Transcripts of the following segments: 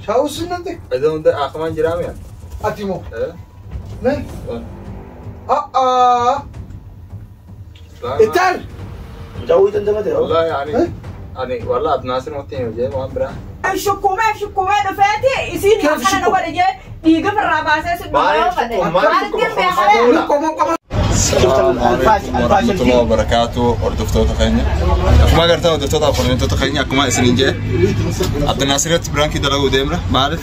Shaawusin nanti. Iddoo hunda akamaan jiraame yaa. Ati moo? Ne? Aa. Ital. Mucaa dandamate. Wallahi ani ani wallahi Abdinaasir matti hin hojjee waan biraa. Shukkumeef shukkumee dhufeeti isiin akkana na godhe jee dhiiga firraa baasee si Maaliif shukkuma? Warahmatullahi wabarakatuh hordoftoota keenya. Akkuma agartan hordoftoota hordoftoota keenya akkuma isiniin jee Abdinaasiritti biraankii dalaguu deemna. Maaliif?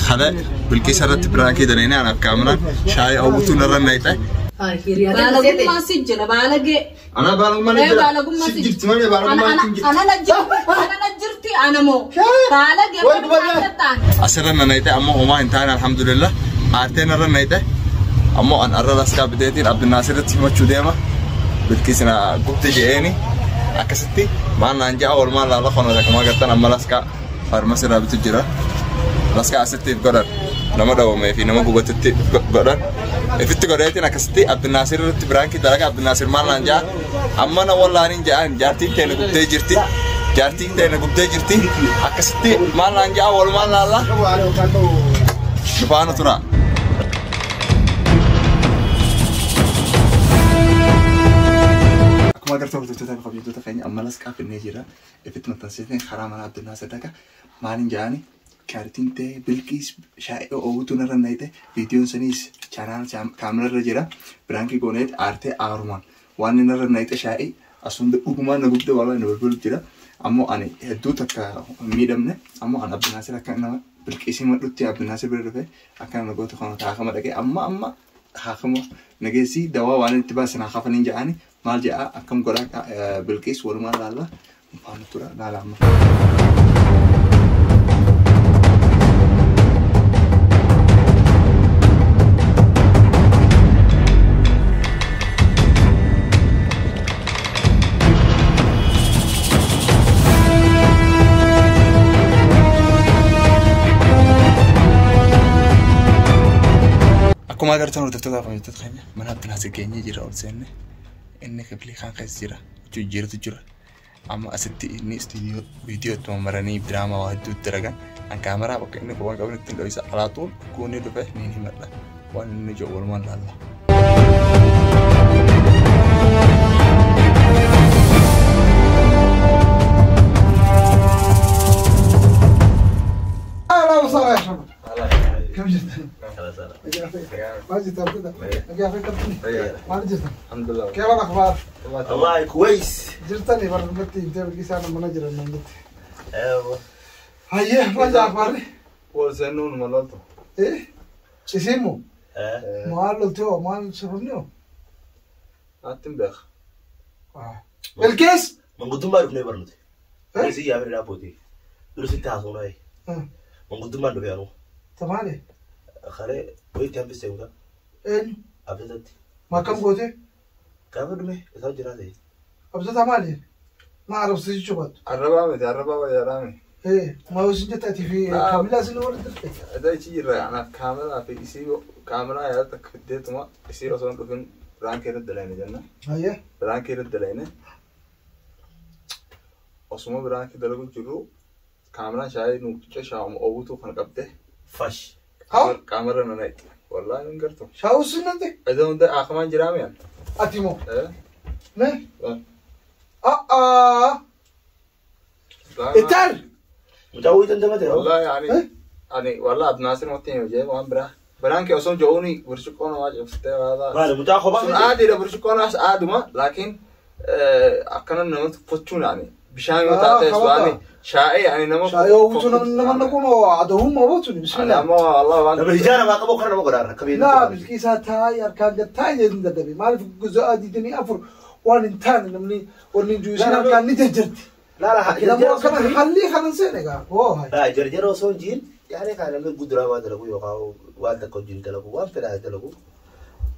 Kale Bilqiisa irratti biraankii dalagnee anaaf kaameraan shaayii hawwituu narra naqxe. Baalagummaa si jira baalagee. Ana baalagummaa ni jira. Si jirti malee baalagummaa hin jirti. Ana jirti ana moo. Baalagee kan ta'an. Asirra na naqxe ammoo homaa hin taane alhamdulillah. Aartee narra naqxe. Ammoo an arra laskaa biteetiin Abdinaasiritti himachuu deema. Bilqiisina gubte je'eeni akkasitti maal naan ja'a oolmaan laala konoota akkuma agartan amma laskaa faarmasii irraa bitu jira. Laskaa asitti godhan nama dhawamee fi nama gubatutti godhan. Ifitti godheetiin akkasitti Abdinaasir irratti biraankii dalaga Abdinaasir maal naan ja'a amma na wallaaniin ja'an jaartiin teena gubtee jirti. Jaartiin teena gubtee jirti. Akkasitti maal naan ja'a oolmaan laala. Nufaana tura. Akkuma agartan hordoftoota fi kabajamtoota keenya amma lasqaa finnee jira. Ifitti maxxansiisanii karaa mana Abdinaasir dhaqa. Maaliin ja'ani kaartiin ta'e Bilqiis shaayii oowwituu narra naqxe viidiyoon saniis chaanaal kaamera irra jira. Biraankii gooneet aartee aarumaan waan inni narra naqxe shaayii asuma dhugumaan na gubde waan na bilbilu jira. Ammoo ani hedduu takka hin miidhamne ammoo an Abdinaasir akka nama Bilqiisii madhutti Abdinaasir bira dhufe akka nama goota kana haakama dhaqee amma amma haakama nageessii dawaa waan itti baasan haa kafaniin ja'ani maal ja'a akkam godhaa Bilqiis walumaa laalla faana tura laala amma. Akkuma agartan hordoftoota fi hojjettoota keenya mana Abdinaasir geenyee jira ol seenne inni kibilii kan keessa jira jijjiiratu jira. Amma asitti inni istuudiyoo viidiyoo itti maranii diraamaa waa hedduu itti dalagan an kaameraa bakka inni qubaan qabne ittiin dho'isa alaatuun kuunni dhufe niin himadha waan inni jiru walumaan laalla. أهلا وسهلا يا شباب. كيف جبت؟ ما جبت كده؟ ما جبت. الحمد لله. كيف الأخبار؟ والله كويس. جرتني برمتي انت بالقيس انا مناجر انا ايوه. هيا ما جا اخباري؟ وزنون ملالتو. ايه؟ اسمه؟ ما قلتو ما شربنيو. اتنبخ. بالكيس؟ من قدام ما عرفني برمتي. زي يا عمري ابوتي. درس انت عصوناي. من قدام ما عرفني تمالي؟ خلي وين كان بيسوي ايه؟ أبدت. ما كم قوتي؟ كم دمي؟ إذا جرى أبدت مالي؟ ما أعرف سيجي شو بات. الربامي الربامي يا رامي. إيه ما هو سنجة تأتي في كاملة سنة ولا درت. هذا يجي أنا كاملة في إسي كاملة يا تك فديت ما إسي أصلاً كفين رانك يرد لينه جنة. هيا. رانك يرد لينه. أصلاً برانك دلوقتي جرو كاملة شاي نوتش شام أبو تو خن قبته. فش. ها؟ كاميرا نايت والله من قرطه. شاوسن انت؟ إذا أنت أخمان جرامي أتيمو. إيه؟ نه؟ آه. إتال. متعود أنت ما ترى. والله يعني يعني والله عبد الناصر ما تيجي وجاي وان برا برانك أصلا جوني برشقون واج أفتى هذا. ما متأخر بس. عادي لا برشقون أس عادي ما لكن أكنا نمت فتشون يعني. بشان ما تعطي سؤالي شائع يعني نما شائع وبتونا نما نكون عدوهم ما بتوني بسم الله. ما الله وان. لما هجارة ما قبل خرنا ما قدر كبير. لا بالكيسة تاي أركان تاي جدا دبي ما أعرف جزء دي دني أفر وان إنتان نمني ونجوزين أركان نتجرت. لا لا كده مو كمان خليه خلنا نسينا هو هاي. لا جرجر وصون جيل يعني كان من قدرة ما دلقوا يقعوا والدك وجين دلقوا وان فلا دلقوا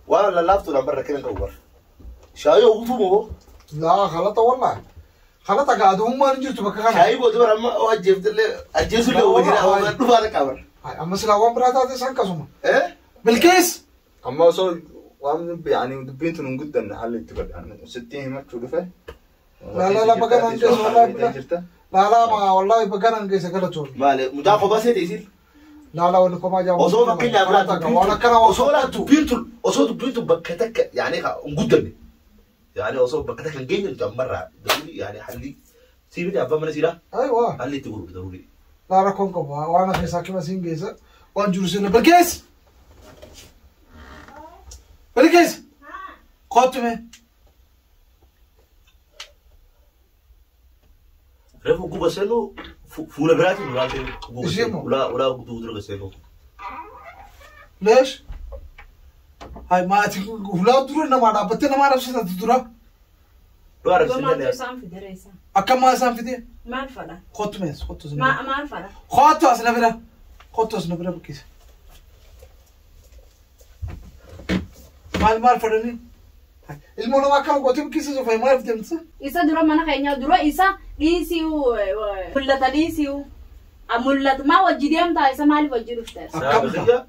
ولا لافتو لما كنا نكبر شايو وفمو. لا غلطة والله. خلطك عاد هم ما نجرت بك خان. شايب ودور أما وجبت اللي أجلس له وجرا هو دفع كابر. أما سلا وان برات هذا سان كسوما. إيه؟ بالكيس. أما صار وان يعني دبيت نقول إن حل تبقى يعني 60 ما تشوفه. لا لا لا بقى أنا والله. Laalaa maa wallaahi bakka keessa galatoon. Maali mucaa kophaa seete isin. Laalaa wanni kophaa jaamu. Osoo fakkeenyaaf waan akkana osoo osoo dubbiin tun bakka takka yaani hin guddanne. Yaani osoo bakka takka hin geenye nuti ammarraa daruuri yaani halli siibiti abbaan mana siidhaa. Aywa. Halli itti gurguru daruuri. Laa rakkoon qabu waan keessaa kima siin geessa waan jiru siin Bilkees. Bilkees. Kottu mee. Reefu guba seenu fuula biraatiin ulaa seenu guba seenu ulaa ulaa guutuu dura seenu. Leesh. Hay ma ati ulaa dura namaa dhaabbattee namaa arrabsiisatu dura. Dura arrabsiisanii. Akka maa isaan fidee? Maal fadha? Kottu mees kottu as. Maal fadha? Kottu as na bira. Kottu as na bira buqqise. Maal maal fadhanii? Ilmoo namaa akkana gootee buqqise sofa maal fidee? Isa dura mana keenya dura isa dhiisuu mul'ata dhiisuu mul'ata maa wajji deemtaa isa maaliif wajji dhufte? Akkam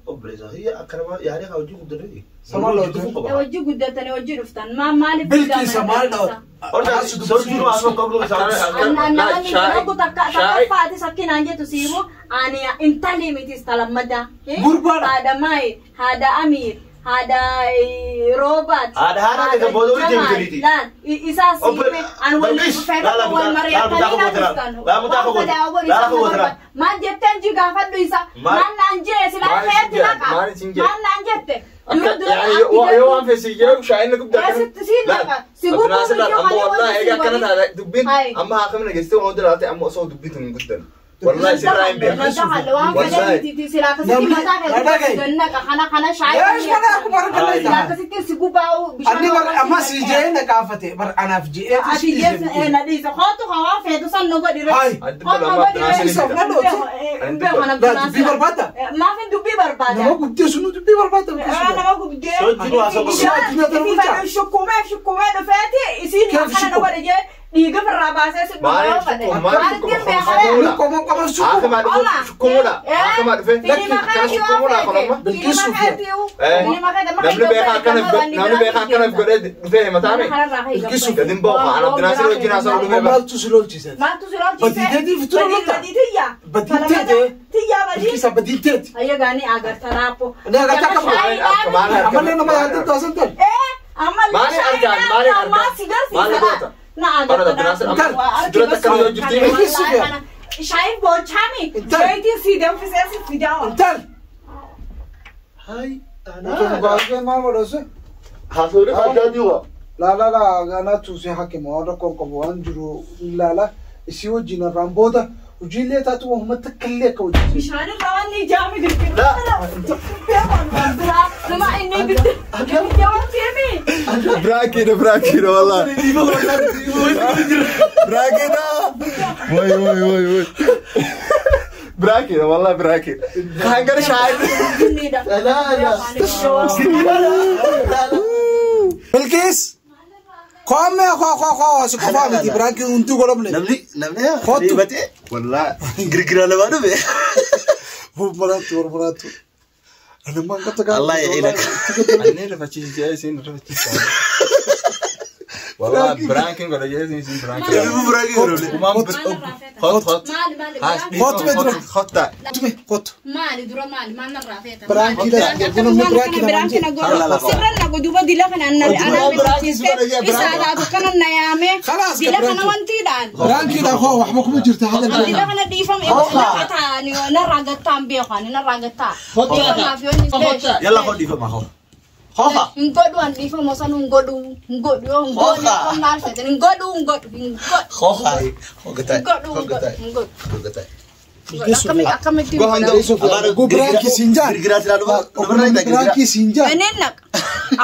obboleessa kiyya akka nama yaani haa wajji guddatanii. Sama loota. Wajji guddatanii wajji dhuftan maa maaliif Bilkiisa maal dhawata? Horta sochii asoo qabnu isaan. Namni tokko takka takka sakkinaan jettu siimu ani intalli miti talammadda. Gurbaadha. Haadha Maayi, haadha Amiir, haadha Roobaat. Haadha haadha keessa booda walitti deebitaniiti. Laan isaa siime ani waliin dhufee wal mari'atanii na dhuftan. Maal jetteen ji gaafadhu isa maal naan jee silaa keetti naqa maal naan jette. Yoo waan feesi yoo shaayina guddaa kana. Si gubbaa amma wallahi egaa akkana taate dubbiin amma haakimna geessitee waan hunda laate amma osoo dubbiin tun hin guddan. والله سر عين بيه والله ليش انا اكبر كله اما سيجينا كافتي بر انا في جي ما في دبي بربادة ما قلت شنو دبي بربادة انا ما قلت شكومه دفاتي يصير انا نقول dhiiga firraa baasee si Maaltu si lolchise? Badiiteeti. Badiiteeti. Ayyagaani agarta raappo. Ni agarta akkam? Ammallee nama yaaddu taasan ta'e. Maali argaan? Maali argaan? Maali goota? Shaayii bochaami. Zayitiin si danfisee si fidaa. Intal. Hai. Maal godhase? Haasawni addaa jiwa. La la la anaatu si hakimu waan rakkoon qabu waan jiru ilaala isii wajjin irraan booda hojiilee taatu waan takka illee akka hojjetu. Bishaan irraa waan ni jaami dirqama. Nama inni bitti. Biraakidha biraakidha wallah. Biraakidha. Way way way way. Biraakidha wallah biraakidha. Kan gara shaayii. La la. Bilqis. Koome koo koo koo si qofaa miti biraakii hunduu godhamne. Namni namni kootu batee wallah girgira lamaa dhufe. Maraatu maraatu. Anammaan qatta gaa. Allah ya'inak. Annee lafachiisee isin lafachiisaa. Wallah biraankiin godha jee isin biraankiin. Biraankiin godha. Hot hot. Hot bedra. Hot ta. Hot. Maali dura maali maal narraa feeta. Biraankiin kun biraankiin biraankiin godha. Sirra na duuba dila kana anna isa taatu kana na yaame. Dila kana wantiidhaan. Biraankiin koo waxba kuma jirta hadal. Dila kana dhiifame narraa gattaan beekan narraa gattaa. Yalla koo dhiifama koo. Hoha. Ngodhu an dhiifama san ngodhu ngodhu yoo ngodhu maal feete ngodhu ngodhu ngodhu. Hoha. Hogataa. Ngodhu ngodhu. Hogataa. Akkamitti Biraanki siin jaa. Biraanki siin jaa. Inni naq.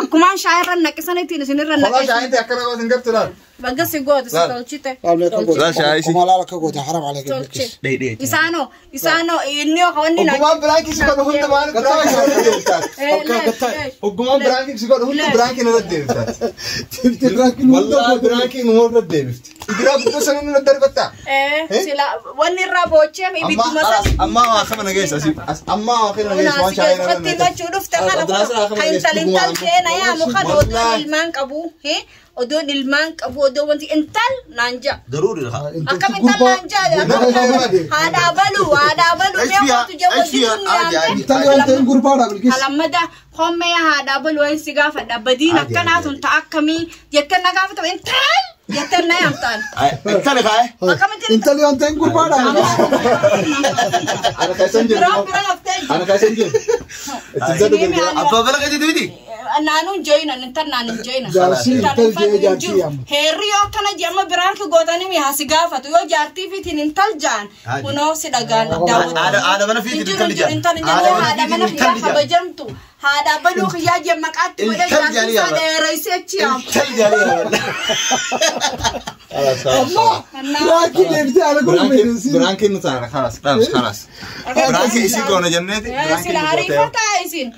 Akkumaan shaayirra naqe sanittiin isinirra naqe. Wallah shaayiin akkana gootin gartu laal. Bagga si goote si tolchite. Kuma akka goote haram aleek. Isaanoo isaanoo inni wanni naqe. Ogummaan biraankii si godhu hunda maal biraankii irra deebitaat. Ogummaan biraankii si godhu hunda biraankii irra deebitaat. Wallah biraankii numa irra deebifti. Ibiraa guddoo sana nuna darbatta. Sila wanni irraa boochee ibidduma sana. Ammaa waa kama nageessa ammaa waa kama nageessa waan shaayii irra Uffatti machuu dhufte kana kan intal intal jee na yaamu kan oduu ilmaan qabu. Odoon ilmaan qabu odoo wanti intal naan ja'a. Daruuri lafa. Akkam intal naan ja'a. Haadhaa baluu meeqatu jee wajjin yaamte. Intalli waan ta'een gurbaadha Bilqis. Alammada hommee haadhaa baluu waan si gaafadha. Badiin akkanaa tun ta'a akkamii jettee na gaafata intal jettee na yaamtaan. Intali kaa'e. Akkamitti Intalli waan ta'een gurbaadha Bilqis. Ana keessan jiru. Biraan bira haftee jiru. Ana keessan jiru. Itti zadhu gargaara. Abbaa bala gajiitu miti. Naanuun joyina intal naanuun joyina. Jaarsi intal jee jaarsi yaama. Heerri yoo akkana je'ama biraan ki gootanii mi'a si gaafatu yoo jaartii fiitiin intal jaan kunoo si dhagaan daawwatu. Haadha mana fiitiin intal jaan. Intal jaan haadha mana kiyyaa kabajamtu haadha baluu kiyyaa jee maqaatti godhee jaartii isaa dheereessee achi yaamu. Intal jaanii yaama. Allah biraankii deebitee ana gurmeessi. Biraankii nu taana khalas dhaabs khalas. Biraankii isii goona jenneeti. Isin ariifataa isin.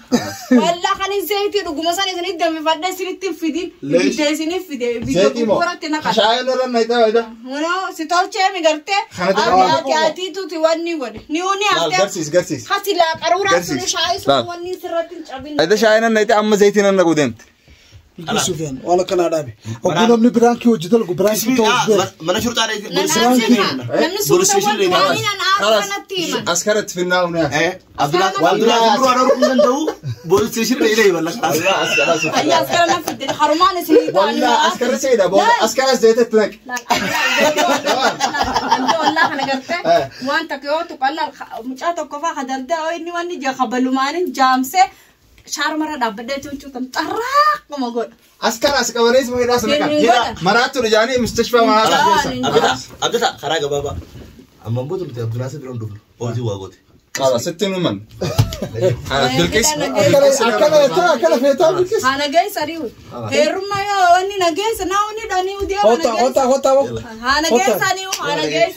Wallaa kan zayitii dhuguma san isinitti danfifadhee isinitti hin fidin. Ibidda isiniif fide ibidda gurguratti naqata. Shaayii lolan na itti waayida. Munoo si tolchee mi gartee ati atiituti wanni godhe ni uni haftee Garsiis garsiis. hasilaa qaruuraa suni shaayii sun Laal. wanni sirratti hin cabin. Ayda shaayii nan na itti amma zayitii nan naquu deemte. Bilqis Sufiyaan waan akkanaa dhaabe. Ogguu namni biraankii hojii dalagu biraankii ta'uu beeku. Mana shurxaa Nan aarsina namni suuta wanti waan nan aaru kanatti himan. Askaratti finnaa humna. Abdullah duraan arguu hin danda'u. Boolis station illee balla. Ayyaa askara na fidde harumaan isinii ta'an. Wallah askara seeda booda askara zayitii naqi. Wallah kana gartee waan takka yoo tuqalla mucaa tokko faa kadaldaa inni wanni jaa kabalumaanin jaamsee shaarmara dhaabbadhee cuuncuutan xarraa godha. Askara as qabanees ma hidhaa sana kan. Maraattu ijaanii mustashfaa maraattu keessa. Abdata karaa gabaabaa. Ammaan booda nuti Abdulaasii bira hin dhufnu. Ooltii waa goote. Khalas sitti numan. Bilqis. Akkana jettee akkana feetaa Bilqis. Haa nageessa ari'u. Heerummaa yoo wanni nageessa naa wanni dhanii deema Hota nageessa. hota hota. Haa nageessa ari'u haa nageessa.